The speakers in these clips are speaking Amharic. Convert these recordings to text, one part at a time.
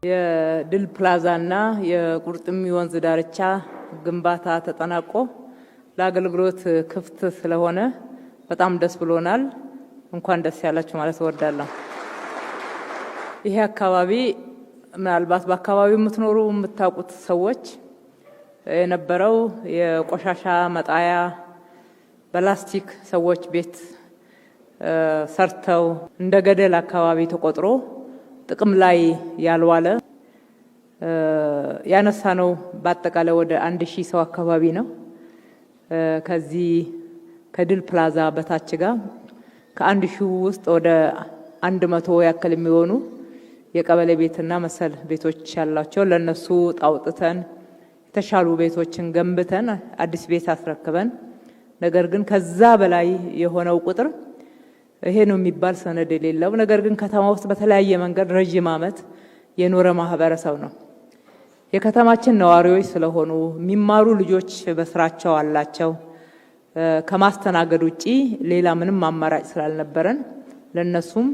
የድል ፕላዛና የቁርጥሚ ወንዝ ዳርቻ ግንባታ ተጠናቆ ለአገልግሎት ክፍት ስለሆነ በጣም ደስ ብሎናል። እንኳን ደስ ያላችሁ ማለት እወዳለሁ። ይሄ አካባቢ ምናልባት በአካባቢው የምትኖሩ የምታውቁት ሰዎች የነበረው የቆሻሻ መጣያ፣ በላስቲክ ሰዎች ቤት ሰርተው እንደ ገደል አካባቢ ተቆጥሮ ጥቅም ላይ ያልዋለ፣ ያነሳ ነው። በአጠቃላይ ወደ 1000 ሰው አካባቢ ነው። ከዚህ ከድል ፕላዛ በታች ጋር ከ1000 ውስጥ ወደ 100 ያክል የሚሆኑ የቀበሌ ቤትና መሰል ቤቶች ያላቸው ለነሱ ጣውጥተን የተሻሉ ቤቶችን ገንብተን አዲስ ቤት አስረክበን፣ ነገር ግን ከዛ በላይ የሆነው ቁጥር ይሄ ነው የሚባል ሰነድ የሌለው፣ ነገር ግን ከተማ ውስጥ በተለያየ መንገድ ረዥም ዓመት የኖረ ማህበረሰብ ነው። የከተማችን ነዋሪዎች ስለሆኑ የሚማሩ ልጆች በስራቸው አላቸው። ከማስተናገድ ውጪ ሌላ ምንም አማራጭ ስላልነበረን ለነሱም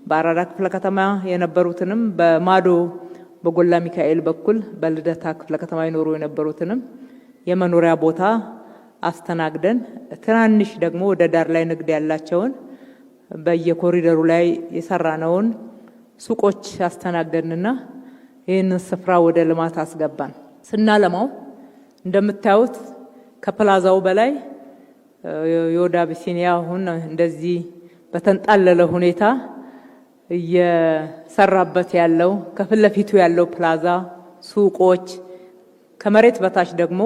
በአራዳ ክፍለ ከተማ የነበሩትንም፣ በማዶ በጎላ ሚካኤል በኩል በልደታ ክፍለ ከተማ ይኖሩ የነበሩትንም የመኖሪያ ቦታ አስተናግደን፣ ትናንሽ ደግሞ ወደ ዳር ላይ ንግድ ያላቸውን በየኮሪደሩ ላይ የሰራነውን ሱቆች አስተናገድንና ይህንን ስፍራ ወደ ልማት አስገባን። ስናለማው እንደምታዩት ከፕላዛው በላይ የወደ አቢሲኒያ አሁን እንደዚህ በተንጣለለ ሁኔታ እየሰራበት ያለው ከፊት ለፊቱ ያለው ፕላዛ፣ ሱቆች፣ ከመሬት በታች ደግሞ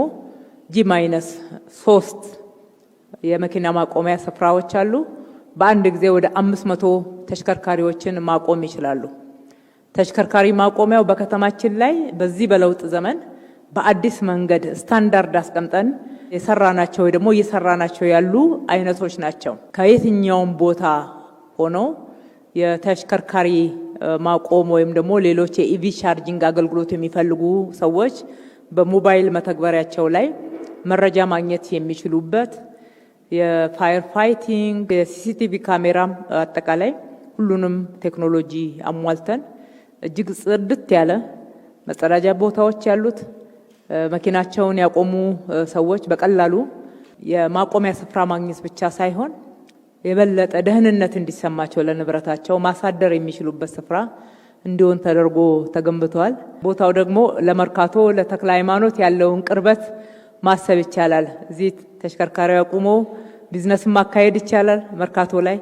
G-3 የመኪና ማቆሚያ ስፍራዎች አሉ። በአንድ ጊዜ ወደ 500 ተሽከርካሪዎችን ማቆም ይችላሉ። ተሽከርካሪ ማቆሚያው በከተማችን ላይ በዚህ በለውጥ ዘመን በአዲስ መንገድ ስታንዳርድ አስቀምጠን የሰራናቸው ወይ ደግሞ እየሰራናቸው ያሉ አይነቶች ናቸው። ከየትኛውም ቦታ ሆነው የተሽከርካሪ ማቆም ወይም ደግሞ ሌሎች የ EV charging አገልግሎት የሚፈልጉ ሰዎች በሞባይል መተግበሪያቸው ላይ መረጃ ማግኘት የሚችሉበት፣ የ fire fighting፣ የ CCTV ካሜራም፣ አጠቃላይ ሁሉንም ቴክኖሎጂ አሟልተን እጅግ ጽድት ያለ መጸዳጃ ቦታዎች ያሉት፣ መኪናቸውን ያቆሙ ሰዎች በቀላሉ የማቆሚያ ስፍራ ማግኘት ብቻ ሳይሆን የበለጠ ደህንነት እንዲሰማቸው ለንብረታቸው ማሳደር የሚችሉበት ስፍራ እንዲሆን ተደርጎ ተገንብተዋል። ቦታው ደግሞ ለመርካቶ፣ ለተክለ ሃይማኖት ያለውን ቅርበት ማሰብ ይቻላል። እዚህ ተሽከርካሪ አቁሞ ቢዝነስን ማካሄድ ይቻላል። መርካቶ ላይ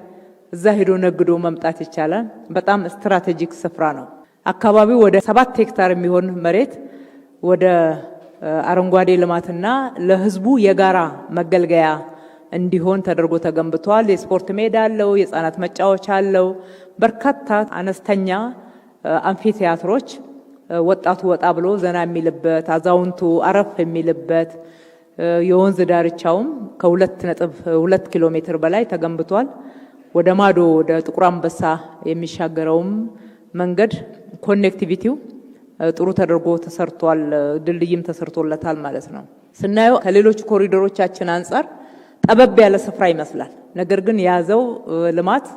እዛ ሄዶ ነግዶ መምጣት ይቻላል። በጣም strategic ስፍራ ነው። አካባቢው ወደ 7 ሄክታር የሚሆን መሬት ወደ አረንጓዴ ልማትና ለሕዝቡ የጋራ መገልገያ እንዲሆን ተደርጎ ተገንብቷል። የስፖርት ሜዳ አለው፣ የህፃናት መጫወቻ አለው። በርካታ አነስተኛ አምፊቲያትሮች፣ ወጣቱ ወጣ ብሎ ዘና የሚልበት፣ አዛውንቱ አረፍ የሚልበት፣ የወንዝ ዳርቻውም ከ2.2 ኪሎ ሜትር በላይ ተገንብቷል። ወደ ማዶ ወደ ጥቁር አንበሳ የሚሻገረውም መንገድ connectivity ው ጥሩ ተደርጎ ተሰርቷል። ድልድይም ተሰርቶለታል ማለት ነው። ስናየው ከሌሎች ኮሪደሮቻችን አንጻር ጠበብ ያለ ስፍራ ይመስላል። ነገር ግን የያዘው ልማት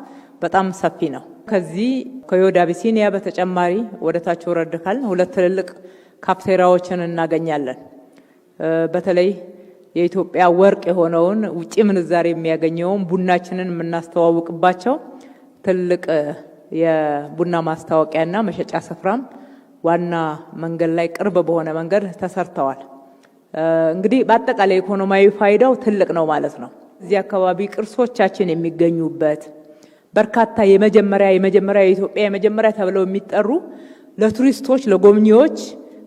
በጣም ሰፊ ነው። ከዚህ ከዮድ አቢሲኒያ በተጨማሪ ወደ ታች ወረድ ካልን ሁለት ትልልቅ ካፍቴሪያዎችን እናገኛለን። በተለይ የኢትዮጵያ ወርቅ የሆነውን ውጪ ምንዛሬ የሚያገኘውን ቡናችንን የምናስተዋውቅባቸው ትልቅ የቡና ማስታወቂያና መሸጫ ስፍራም ዋና መንገድ ላይ ቅርብ በሆነ መንገድ ተሰርተዋል። እንግዲህ በአጠቃላይ ኢኮኖሚያዊ ፋይዳው ትልቅ ነው ማለት ነው። እዚህ አካባቢ ቅርሶቻችን የሚገኙበት፣ በርካታ የመጀመሪያ የመጀመሪያ የኢትዮጵያ የመጀመሪያ ተብለው የሚጠሩ ለቱሪስቶች ለጎብኚዎች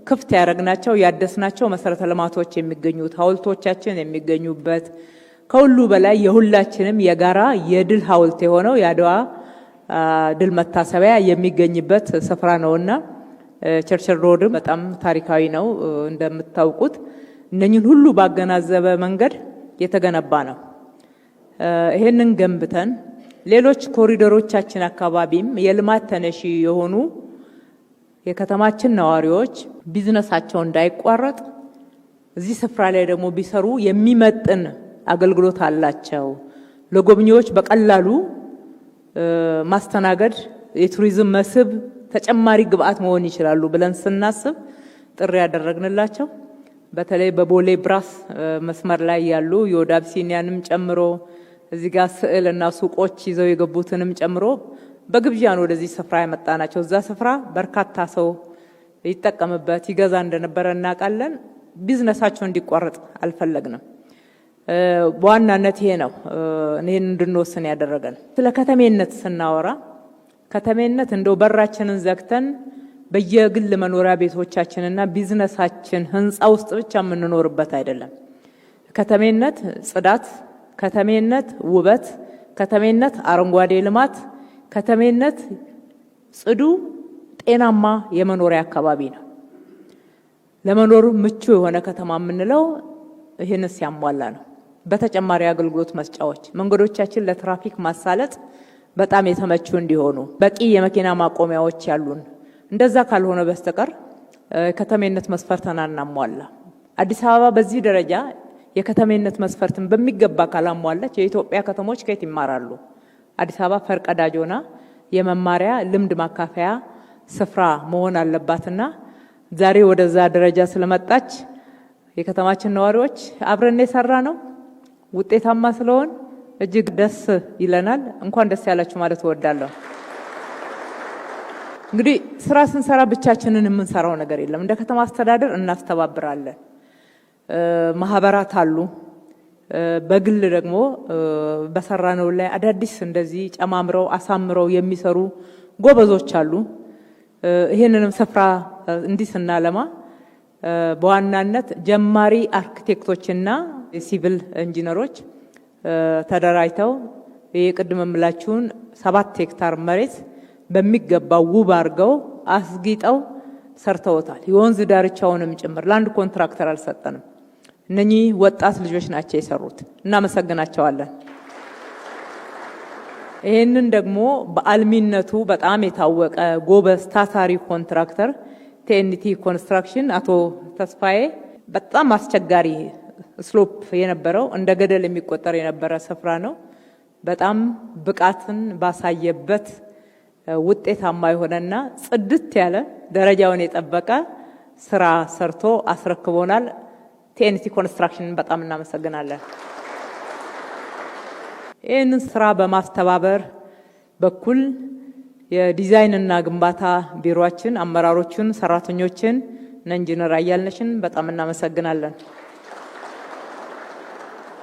ክፍት ያደረግናቸው ያደስናቸው መሰረተ ልማቶች የሚገኙት፣ ሐውልቶቻችን የሚገኙበት፣ ከሁሉ በላይ የሁላችንም የጋራ የድል ሐውልት የሆነው የአድዋ ድል መታሰቢያ የሚገኝበት ስፍራ ነውና ቸርችል ሮድም በጣም ታሪካዊ ነው እንደምታውቁት። እነኝን ሁሉ ባገናዘበ መንገድ የተገነባ ነው። ይሄንን ገንብተን ሌሎች ኮሪደሮቻችን አካባቢም የልማት ተነሺ የሆኑ የከተማችን ነዋሪዎች ቢዝነሳቸው እንዳይቋረጥ፣ እዚህ ስፍራ ላይ ደግሞ ቢሰሩ የሚመጥን አገልግሎት አላቸው። ለጎብኚዎች በቀላሉ ማስተናገድ የቱሪዝም መስህብ ተጨማሪ ግብአት መሆን ይችላሉ ብለን ስናስብ ጥሪ ያደረግንላቸው በተለይ በቦሌ ብራስ መስመር ላይ ያሉ የወደ አቢሲኒያንም ጨምሮ እዚህ ጋር ስዕል እና ሱቆች ይዘው የገቡትንም ጨምሮ በግብዣ ነው ወደዚህ ስፍራ ያመጣናቸው። እዛ ስፍራ በርካታ ሰው ይጠቀምበት ይገዛ እንደነበረ እናውቃለን። ቢዝነሳቸው እንዲቋረጥ አልፈለግንም። በዋናነት ይሄ ነው ይሄን እንድንወስን ያደረገን። ስለ ከተሜነት ስናወራ ከተሜነት እንደው በራችንን ዘግተን በየግል መኖሪያ ቤቶቻችንና ቢዝነሳችን ህንፃ ውስጥ ብቻ የምንኖርበት አይደለም። ከተሜነት ጽዳት፣ ከተሜነት ውበት፣ ከተሜነት አረንጓዴ ልማት፣ ከተሜነት ጽዱ ጤናማ የመኖሪያ አካባቢ ነው። ለመኖር ምቹ የሆነ ከተማ የምንለው ይህን ሲያሟላ ነው። በተጨማሪ አገልግሎት መስጫዎች መንገዶቻችን ለትራፊክ ማሳለጥ በጣም የተመቹ እንዲሆኑ በቂ የመኪና ማቆሚያዎች ያሉን፣ እንደዛ ካልሆነ በስተቀር ከተሜነት መስፈርትን አናሟላ። አዲስ አበባ በዚህ ደረጃ የከተሜነት መስፈርትን በሚገባ ካላሟላች የኢትዮጵያ ከተሞች ከየት ይማራሉ? አዲስ አበባ ፈርቀዳጅ ሆና የመማሪያ ልምድ ማካፈያ ስፍራ መሆን አለባትና ዛሬ ወደዛ ደረጃ ስለመጣች የከተማችን ነዋሪዎች አብረን የሰራ ነው ውጤታማ ስለሆን እጅግ ደስ ይለናል። እንኳን ደስ ያላችሁ ማለት እወዳለሁ። እንግዲህ ስራ ስንሰራ ብቻችንን የምንሰራው ነገር የለም። እንደ ከተማ አስተዳደር እናስተባብራለን። ማህበራት አሉ። በግል ደግሞ በሰራነው ላይ አዳዲስ እንደዚህ ጨማምረው አሳምረው የሚሰሩ ጎበዞች አሉ። ይህንንም ስፍራ እንዲህ ስናለማ በዋናነት ጀማሪ አርክቴክቶችና ሲቪል ኢንጂነሮች ተደራጅተው የቅድም የምላችሁን 7 ሄክታር መሬት በሚገባው ውብ አድርገው አስጊጠው ሰርተውታል። የወንዝ ዳርቻውንም ጭምር ለአንድ ኮንትራክተር አልሰጠንም። እነኚህ ወጣት ልጆች ናቸው የሰሩት። እናመሰግናቸዋለን። ይህንን ደግሞ በአልሚነቱ በጣም የታወቀ ጎበዝ ታታሪ ኮንትራክተር ቲኤንቲ ኮንስትራክሽን አቶ ተስፋዬ በጣም አስቸጋሪ slope የነበረው እንደ ገደል የሚቆጠር የነበረ ስፍራ ነው። በጣም ብቃትን ባሳየበት ውጤታማ የሆነና ጽድት ያለ ደረጃውን የጠበቀ ስራ ሰርቶ አስረክቦናል። ቲኤንቲ ኮንስትራክሽንን በጣም እናመሰግናለን። ይህንን ስራ በማስተባበር በኩል የዲዛይንና ግንባታ ቢሮአችን አመራሮችን፣ ሰራተኞችን እነ ኢንጂነር አያልነሽን በጣም እናመሰግናለን።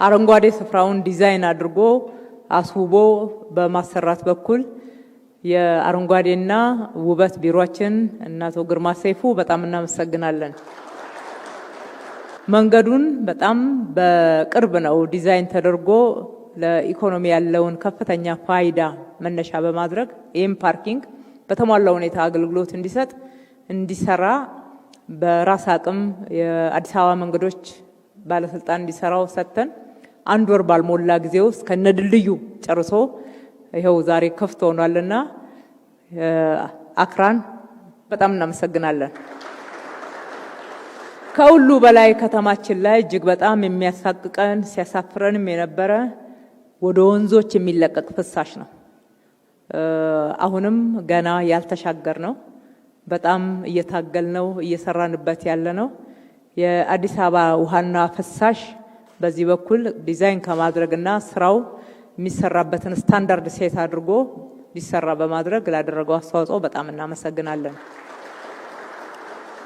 አረንጓዴ ስፍራውን ዲዛይን አድርጎ አስውቦ በማሰራት በኩል የአረንጓዴና ውበት ቢሮአችን እና አቶ ግርማ ሰይፉ በጣም እናመሰግናለን። መንገዱን በጣም በቅርብ ነው ዲዛይን ተደርጎ ለኢኮኖሚ ያለውን ከፍተኛ ፋይዳ መነሻ በማድረግ ይህም parking በተሟላ ሁኔታ አገልግሎት እንዲሰጥ እንዲሰራ በራስ አቅም የአዲስ አበባ መንገዶች ባለስልጣን እንዲሰራው ሰጥተን አንድ ወር ባልሞላ ጊዜ ውስጥ ከነድልድዩ ጨርሶ ይኸው ዛሬ ክፍት ሆኗልና አክራን በጣም እናመሰግናለን። ከሁሉ በላይ ከተማችን ላይ እጅግ በጣም የሚያሳቅቀን ሲያሳፍረንም የነበረ ወደ ወንዞች የሚለቀቅ ፍሳሽ ነው። አሁንም ገና ያልተሻገር ነው። በጣም እየታገል ነው እየሰራንበት ያለ ነው። የአዲስ አበባ ውሃና ፍሳሽ በዚህ በኩል ዲዛይን ከማድረግና ስራው የሚሰራበትን standard set አድርጎ ሊሰራ በማድረግ ላደረገው አስተዋጽኦ በጣም እናመሰግናለን።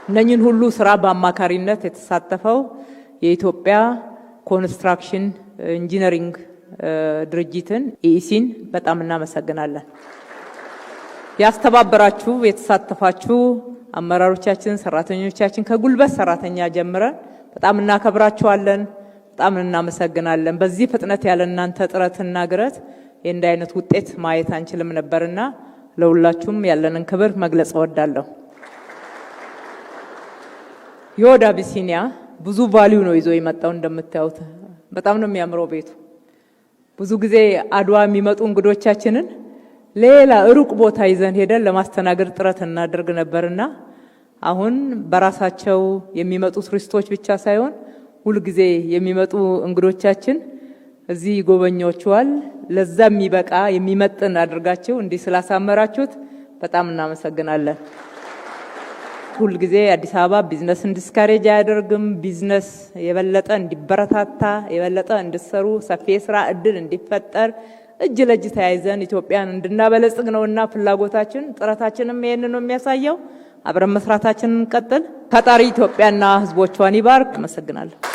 እነኝን ሁሉ ስራ በአማካሪነት የተሳተፈው የኢትዮጵያ ኮንስትራክሽን ኢንጂነሪንግ ድርጅትን ኢኢሲን በጣም እናመሰግናለን። ያስተባበራችሁ የተሳተፋችሁ አመራሮቻችን፣ ሰራተኞቻችን ከጉልበት ሰራተኛ ጀምረን በጣም እናከብራችኋለን። በጣም እናመሰግናለን። በዚህ ፍጥነት ያለ እናንተ ጥረትና ግረት የእንዲህ አይነት ውጤት ማየት አንችልም ነበርና ለሁላችሁም ያለንን ክብር መግለጽ እወዳለሁ። የወደ አቢሲኒያ ብዙ value ነው ይዞ የመጣው። እንደምታዩት በጣም ነው የሚያምረው ቤቱ። ብዙ ጊዜ አድዋ የሚመጡ እንግዶቻችንን ሌላ ሩቅ ቦታ ይዘን ሄደን ለማስተናገድ ጥረት እናደርግ ነበርና አሁን በራሳቸው የሚመጡ ቱሪስቶች ብቻ ሳይሆን ሁልጊዜ የሚመጡ እንግዶቻችን እዚህ ይጎበኟቸዋል። ለዛ የሚበቃ የሚመጥን አድርጋችሁ እንዲህ ስላሳመራችሁት በጣም እናመሰግናለን። ሁልጊዜ አዲስ አበባ ቢዝነስን discourage አያደርግም። ቢዝነስ የበለጠ እንዲበረታታ፣ የበለጠ እንዲሰሩ፣ ሰፊ የስራ እድል እንዲፈጠር፣ እጅ ለእጅ ተያይዘን ኢትዮጵያን እንድናበለጽግ ነውና ፍላጎታችን፣ ጥረታችንም ይሄን ነው የሚያሳየው። አብረን መስራታችንን እንቀጥል። ፈጣሪ ኢትዮጵያና ሕዝቦቿን ይባርክ። አመሰግናለሁ።